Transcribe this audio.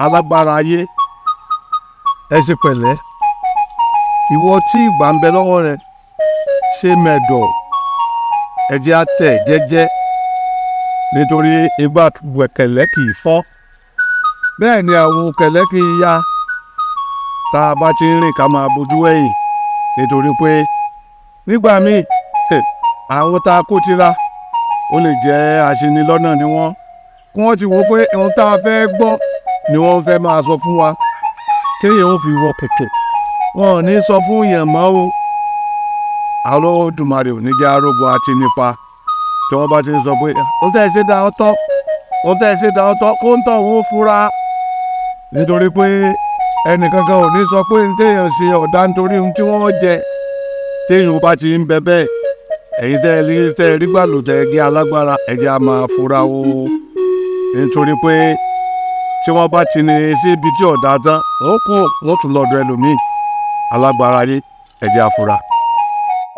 Alágbára ayé, ẹ ṣe pẹ̀lẹ́. Ìwọ tí ìgbà ń bẹ lọ́wọ́ rẹ, ṣe mẹ̀dọ̀, ẹ jẹ́ á tẹ̀ jẹ́jẹ́, nítorí igbá gbẹ̀kẹ̀lẹ́ kì í fọ́, bẹ́ẹ̀ ni àwo kẹ̀lẹ́ kì í ya. Tá a bá ti ń rìn, ká máa bójú ẹ̀yìn, nítorí pé nígbà míì, àwọn tá a kó tira, ó lè jẹ́ aṣinilọ́nà ni wọ́n, kí wọ́n ti wò pé ohun tá a fẹ́ gbọ́ ni wọ́n fẹ́ máa sọ fún wa, téèyàn ó fi wọ kẹ̀kẹ́, wọn ò ní sọ fún yẹn mọ́ o. Olódùmarè ò ní jẹ́ arógun àti nípa. Tí wọ́n bá ti ń sọ pé ohun tẹ́ ẹ ṣe dá ọtọ́, ohun tẹ́ ẹ ṣe dá ọtọ́, kó ń tọ̀ wọ́n fura, nítorí pé ẹnìkankan ò ní sọ pé ní téèyàn ṣe ọ̀dà nítorí ohun tí wọ́n jẹ. Téèyàn bá ti ń bẹ bẹ́ẹ̀, ẹ̀yin tẹ́ ẹ rí, tẹ́ ẹ rí gbàlù, tẹ́ ẹ gé alágbára, ẹ jẹ́ á máa fura o, nítorí pé tí wọ́n bá ti ní síbi tí ọ̀dà tán, wọ́n kú, wọ́n tún lọ́dọ̀ ẹlòmíì. Alágbára ayé, ẹ jẹ́ á fura.